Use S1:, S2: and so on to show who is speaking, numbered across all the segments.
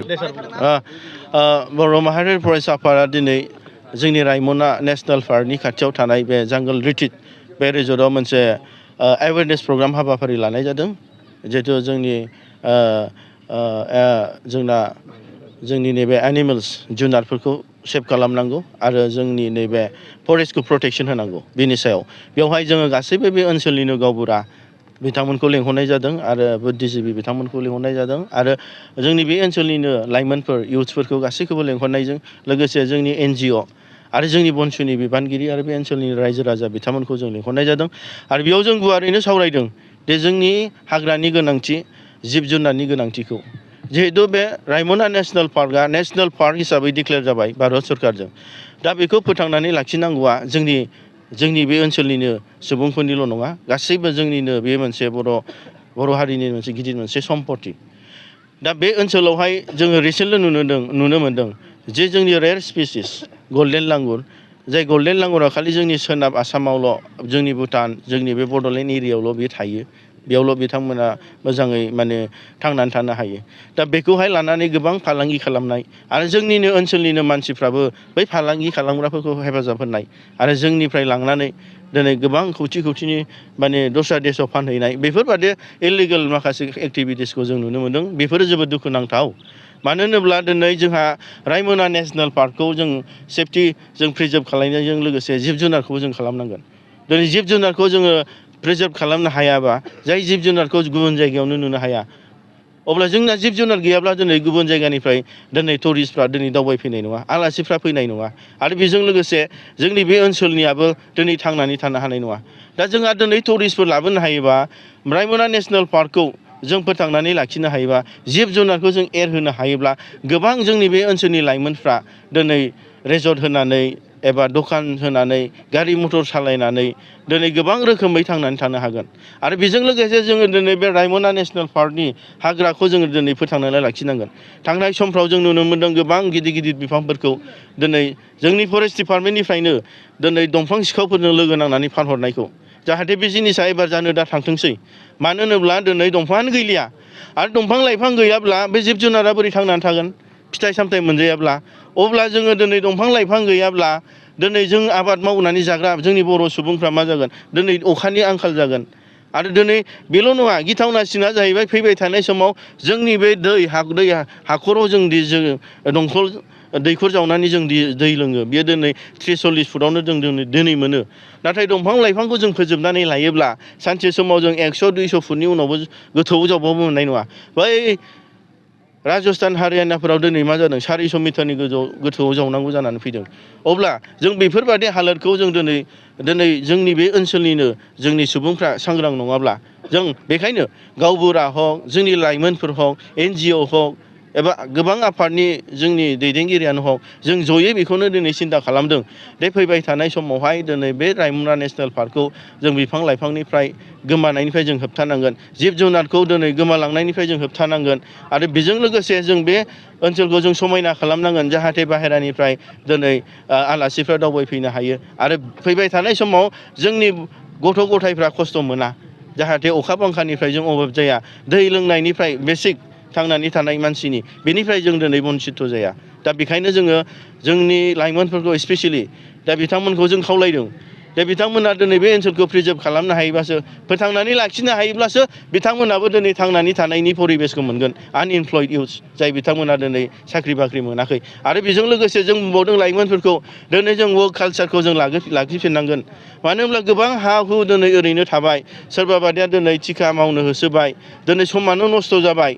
S1: बर' माहारियारि फरायसा आफादा दिनै जोंनि रायमना नेशनेल पार्कनि खाथियाव थानाय बे जांगल रिट्रिट बे रिजर्टआव मोनसे एवेयारनेस प्रग्राम हाबाफारि लानाय जादों जिहेतु जोंनि नैबे एनिमेल्स जुनारफोरखौ सेभ खालामनांगौ आरो जोंनि नैबे फरेस्टखौ प्रटेक्शन होनांगौ बेनि सायाव बेवहाय जोङो गासैबो बे ओनसोलनिनो गावबुरा बिथांमोनखौ लेंहरनाय जादों आरो बुद्धिजिबि बिथांमोनखौ लेंहरनाय जादों आरो जोंनि बे ओनसोलनिनो लाइमोनफोर इयुथ्सफोरखौ गासैखौबो लेंहरनायजों लोगोसे जोंनि NGO आरो जोंनि बनसुनि बिबानगिरि आरो बे ओनसोलनि रायजो राजा बिथांमोनखौ जों लेंहरनाय जादों आरो बेयाव जों गुवारैनो सावरायदों दे जोंनि हाग्रानि गोनांथि जिब जुनारनि गोनांथिखौ जिहेतु बे रायमना नेशनेल पार्कआ नेशनेल पार्क हिसाबै डिक्लेयार जाबाय भारत सरकारजों दा बेखौ फोथांनानै लाखिनांगौआ जोंनि बे ओनसोलनिनो सुबुंफोरनिल' नङा गासैबो जोंनिनो बे मोनसे बर' हारिनि मोनसे गिदिर मोनसे सम्पति दा बे ओनसोलावहाय जोङो रिसेन्टलि नुनो मोन्दों जे जोंनि रेयार स्पिसिस गल्डेन लांगुर जाय गल्डेन लांगुरा खालि जोंनि सोनाब आसामावल' जोंनि भुटान जोंनि बे बड'लेण्ड एरियायावल' बे थायो बेयावल' बिथांमोना मोजाङै माने थांनानै थानो हायो दा बेखौहाय लानानै गोबां फालांगि खालामनाय आरो जोंनिनो ओनसोलनिनो मानसिफ्राबो बै फालांगि खालामग्राफोरखौ हेफाजाब होनाय आरो जोंनिफ्राय लांनानै दिनै गोबां खौथि माने दस्रा देशाव फानहैनाय बेफोरबादि इलिगेल माखासे एक्टिभिटिसखौ जों नुनो मोन्दों बेफोरो जोबोद दुखुनांथाव मानो होनोब्ला दिनै जोंहा रायमना नेशनेल पार्कखौ जों सेफटि जों प्रिजार्भ खालामनायजों लोगोसे जिब जुनारखौबो जों खालामनांगोन दिनै जिब जुनारखौ जोङो प्रिजार्भ खालामनो हायाबा जाय जिब जुनारखौ गुबुन जायगायावनो नुनो हाया अब्ला जोंना जिब जुनार गैयाब्ला दिनै गुबुन जायगानिफ्राय दिनै टुरिस्टफ्रा दिनै दावबायफैनाय नङा आलासिफ्रा फैनाय नङा आरो बेजों लोगोसे जोंनि बे ओनसोलनियाबो दिनै थांनानै थानो हानाय नङा दा जोंहा दिनै टुरिस्टफोर लाबोनो हायोबा रायमना नेशनेल पार्कखौ जों फोथांनानै लाखिनो हायोबा जिब जुनारखौ जों एरहोनो हायोब्ला गोबां जोंनि बे ओनसोलनि लाइमोनफ्रा दिनै रेजर्ट होनानै एबा दखान होनानै गारि मटर सालायनानै दिनै गोबां रोखोमै थांनानै थानो हागोन आरो बेजों लोगोसे जोङो दिनै बे रायमना नेशनेल पार्कनि हाग्राखौ जोङो दिनै फोथांनानै लाखिनांगोन थांनाय समफ्राव जों नुनो मोन्दों गोबां गिदिर बिफांफोरखौ दिनै जोंनि फरेस्ट डिपार्टमेन्टनिफ्रायनो दिनै दंफां सिखावफोरजों लोगो नांनानै फानहरनायखौ जाहाथे बे जिनिसा एबार जानो दा थांथोंसै मानो होनोब्ला दिनै दंफाङानो गैलिया आरो दंफां लाइफां गैयाब्ला बे जिब जुनारा बोरै थांनानै थागोन फिथाइ सामथाइ मोनजायाब्ला अब्ला जोङो दिनै दंफां लाइफां गैयाब्ला दिनै जों आबाद मावनानै जाग्रा जोंनि बर' सुबुंफ्रा मा जागोन दिनै अखानि आंखाल जागोन आरो दिनै बेल' नङा गिथावनासिना जाहैबाय फैबाय थानाय समाव जोंनि बे हाखराव जों दंखल दैखर जावनानै जों दै लोङो बेयो दिनै 30-40 फुटावनो जों दिनै मोनो नाथाय दंफां लाइफांखौ जों फोजोबनानै लायोब्ला सानसे समाव जों 100-200 फुटनि उनावबो गोथौआव जावबाबो मोननाय नङा बै राजस्थान हारियानाफोराव दिनै मा जादों 400 मिटारनि गोथौआव जावनांगौ जानानै फैदों अब्ला जों बेफोरबादि हालोदखौ जों दिनै जोंनि बे ओनसोलनिनो जोंनि सुबुंफ्रा सांग्रां नङाब्ला जों बेखायनो गावबुरा हक जोंनि लाइमोनफोर हक NGO हक एबा गोबां आफादनि जोंनि दैदेनगिरियानो हक जों जयै बेखौनो दिनै सिन्था खालामदों दे फैबाय थानाय समावहाय दिनै बे रायमना नेशनेल पार्कखौ जों बिफां लाइफांनिफ्राय गोमानायनिफ्राय जों होबथानांगोन जिब जुनारखौ दिनै गोमालांनायनिफ्राय जों होबथानांगोन आरो बेजों लोगोसे जों बे ओनसोलखौ जों समायना खालामनांगोन जाहाथे बाहेरानिफ्राय दिनै आलासिफ्रा दावबायफैनो हायो आरो फैबाय थानाय समाव जोंनि गथ' गथायफ्रा खस्थ' मोना जाहाथे अखा बांखानिफ्राय जों अभाब जाया दै लोंनायनिफ्राय बेसिक थांनानै थानाय मानसिनि बेनिफ्राय जों दिनै बन्सित जाया दा बेखायनो जोङो जोंनि लाइमोनफोरखौ स्पेसियेलि दा बिथांमोनखौ जों खावलायदों दा बिथांमोना दिनै बे ओनसोलखौ प्रिजार्भ खालामनो हायोबासो फोथांनानै लाखिनो हायोब्लासो बिथांमोनाबो दिनै थांनानै थानायनि परिबेसखौ मोनगोन आनइमप्लयड इउथ्स जाय बिथांमोना दिनै साख्रि बाख्रि मोनाखै आरो बेजों लोगोसे जों बुंबावदों लाइमोनफोरखौ दिनै जों वर्क कालचारखौ जों लाखिफिननांगोन मानो होनब्ला गोबां हा हु दिनै ओरैनो थाबाय सोरबा बादिया दिनै थिखा मावनो होसोबाय दिनै समानो नस्थ' जाबाय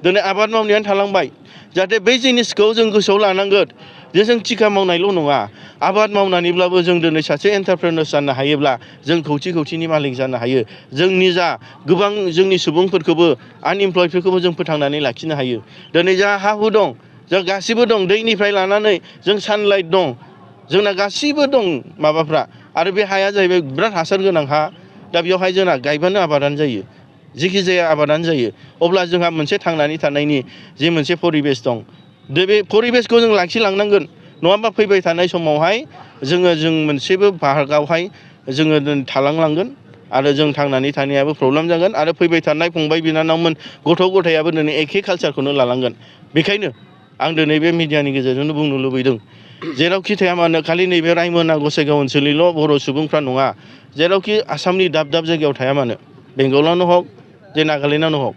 S1: दिनै आबाद मावनायानो थालांबाय जाहाथे बै जिनिसखौ जों गोसोआव लानांगोन जे जों थिखा मावनायल' नङा आबाद मावनानैब्लाबो जों दिनै सासे एन्टारप्रेनर जानो हायोब्ला जों खौथिनि मालिक जानो हायो जोंनि जा गोबां जोंनि सुबुंफोरखौबो आनइमप्लयडफोरखौबो जों फोथांनानै लाखिनो हायो दिनै जा हा हु दं जों गासिबो दं दैनिफ्राय लानानै जों सानलाइट दं जोंना गासिबो दं माबाफ्रा आरो बे हाया जाहैबाय बिराद हासार गोनां हा दा बेवहाय जोंना गायबानो आबादानो जायो जिखि जाया आबादानो जायो अब्ला जोंहा मोनसे थांनानै थानायनि जे मोनसे परिबेस दं बे परिबेसखौ जों लाखिलांनांगोन नङाबा फैबाय थानाय समावहाय जों मोनसेबो भागावहाय जोङो थालांनांगोन आरो जों थांनानै थानायाबो प्रब्लेम जागोन आरो फैबाय थानाय फंबाय बिनानावमोन गथ' गथायाबो दिनै एखे कालसारखौनो लालांगोन बेखायनो आं दिनै बे मिडियानि गेजेरजोंनो बुंनो लुबैदों जेरावखि थाया मानो खालि नैबे रायमना गसाइगाव ओनसोलनिल' बर' सुबुंफ्रा नङा जेरावखि आसामनि दाब दाब जायगायाव थाया मानो बेंगलावनो हक जे नागालेण्डआवनो हक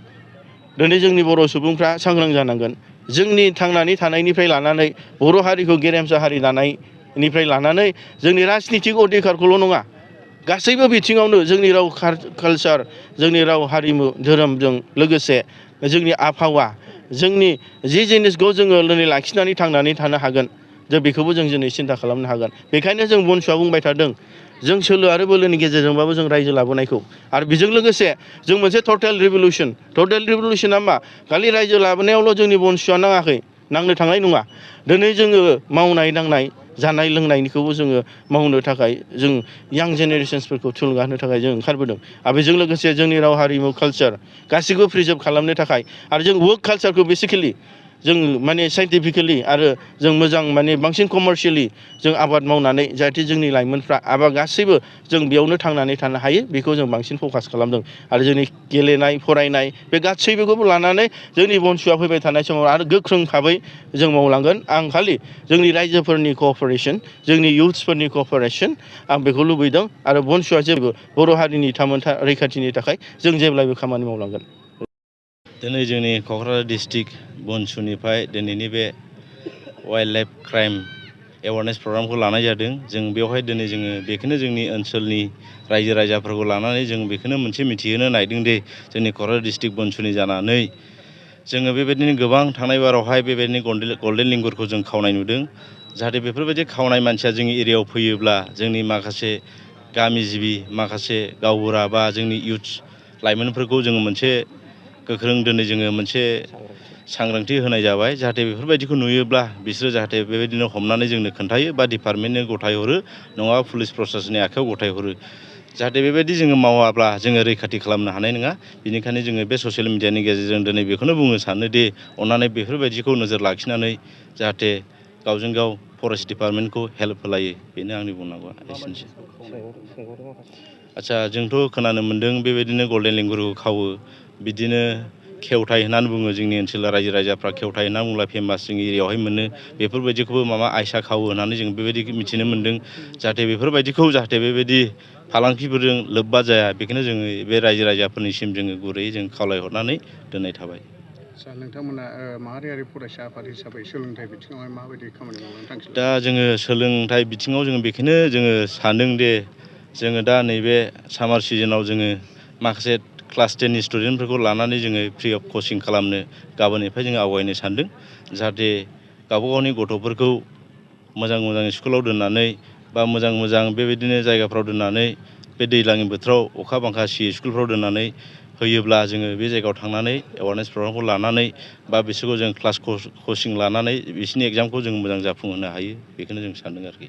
S1: दिनै जोंनि बर' सुबुंफ्रा सांग्रां जानांगोन जोंनि थांनानै थानायनिफ्राय लानानै बर' हारिखौ गेरेमसा हारि दानायनिफ्राय लानानै जोंनि राजनितिक अधिकारखौल' नङा गासैबो बिथिङावनो जोंनि राव कालसार जोंनि राव हारिमु धोरोमजों लोगोसे जोंनि आबहावा जोंनि जि जिनिसखौ जोङो दिनै लाखिनानै थांनानै थानो हागोन जों बेखौबो जों दिनै सिन्था खालामनो हागोन बेखायनो जों बनसुआ बुंबाय थादों जों सोलो आरो बोलोनि गेजेरजोंबाबो जों रायजो लाबोनायखौ आरो बेजों लोगोसे जों मोनसे टटेल रिभलिउसना मा खालि रायजो लाबोनायावल' जोंनि बनसुआ नाङाखै नांनो थांनाय नङा दिनै जोङो मावनाय दांनाय जानाय लोंनायनिखौबो जोङो मावनो थाखाय जों यां जेनेरेशन्सफोरखौ थुलुंगा होनो थाखाय जों ओंखारबोदों आरो बेजों लोगोसे जोंनि राव हारिमु कालसार गासैखौबो प्रिजार्भ खालामनो थाखाय आरो जों वर्क कालसारखौ बेसिकेलि जों माने साइन्टिफिकेलि आरो जों मोजां माने बांसिन कमार्शियेलि जों आबाद मावनानै जाहाथे जोंनि लाइमोनफ्रा आबाद गासैबो जों बेयावनो थांनानै थानो हायो बेखौ जों बांसिन फकास खालामदों आरो जोंनि गेलेनाय फरायनाय बे गासैबोखौबो लानानै जोंनि बनसुआ फैबाय थानाय समाव आरो गोख्रों भाबै जों मावलांगोन आं खालि जोंनि रायजोफोरनि क'अपारेसन जोंनि इयुथ्सफोरनि क'अपारेसन आं बेखौ लुबैदों आरो बनसुआ जेबो बर' हारिनि थामोनथा रैखाथिनि थाखाय जों जेब्लायबो खामानि मावलांगोन
S2: दिनै जोंनि क'क्राझार डिस्ट्रिक्ट बनसुनिफ्राय दिनैनि बे वाइल्ड लाइफ क्राइम एवारनेस प्रग्रामखौ लानाय जादों जों बेवहाय दिनै जोङो बेखौनो जोंनि ओनसोलनि रायजो राजाफोरखौ लानानै जों बेखौनो मोनसे मिथिहोनो नागिरदों दि जोंनि क'क्राझार डिस्ट्रिक्ट बनसुनि जानानै जोङो बेबायदिनो गोबां थांनाय बारावहाय बेबायदिनो गल्डेन लिंगुरखौ जों खावनाय नुदों जाहाथे बेफोरबायदि खावनाय मानसिया जोंनि एरियायाव फैयोब्ला जोंनि माखासे गामि जिबि माखासे गावबुरा बा जोंनि इयुथ्स लाइमोनफोरखौ जोङो मोनसे गोख्रों दिनै जोङो मोनसे सांग्रांथि होनाय जाबाय जाहाथे बेफोरबायदिखौ नुयोब्ला बिसोरो जाहाथे बेबायदिनो हमनानै जोंनो खोन्थायो बा डिपार्टमेन्टनो गथायहरो नङाबा पुलिस प्रसासननि आखायाव गथायहरो जाहाथे बेबायदि जोङो मावाब्ला जोङो रैखाथि खालामनो हानाय नङा बेनिखायनो जोङो बे ससियेल मिडियानि गेजेरजों दिनै बेखौनो बुंनो सानो दि अन्नानै बेफोरबायदिखौ नोजोर लाखिनानै जाहाथे गावजों गाव फरेस्ट डिपार्टमेन्टखौ हेल्प होलायो बेनो आंनि बुंनांगौआ एसेनोसै आदसा जोंथ' खोनानो मोन्दों बेबायदिनो गल्डेन लेंगुरखौ खावो बिदिनो खेवथाय होननानै बुङो जोंनि ओनसोलाव रायजो राजाफ्रा खेवथाय होननानै बुंब्ला फेमास जोंनि एरियायावहाय मोनो बेफोरबायदिखौबो माबा आयसा खावो होननानै जों बेबायदि मिथिनो मोन्दों जाहाथे बेफोरबायदिखौ जाहाथे बेबायदि फालांगिफोरजों लोब्बा जाया बेखौनो जोङो बे रायजो राजाफोरनिसिम जोङो गुरैयै जों खावलायहरनानै दोननाय थाबाय
S3: आदसा नोंथांमोना माहारियारि फरायसा आफाद हिसाबै सोलोंथाइ बिथिङावहाय माबायदि खामानि मावनो थांखि
S2: दा जोङो सोलोंथाइ बिथिङाव जोङो बेखौनो जोङो सानदों दे जोङो दा नैबे सामार सिजोनाव जोङो माखासे क्लास 10नि स्टुडेन्टफोरखौ लानानै जोङो फ्रि अफ कचिं खालामनो गाबोननिफ्राय जोङो आवगायनो सानदों जाहाथे गावबा गावनि गथ'फोरखौ मोजां मोजां स्कुलाव दोननानै बा मोजां बेबायदिनो जायगाफ्राव दोननानै बे दैज्लांनि बोथोराव अखा बांखा सियै स्कुलफ्राव दोननानै होयोब्ला जोङो बे जायगायाव थांनानै एवारनेस प्रग्रामखौ लानानै बा बिसोरखौ जों क्लास कचिं लानानै बिसोरनि एग्जामखौ जों मोजां जाफुंहोनो हायो बेखौनो जों सानदों आरोखि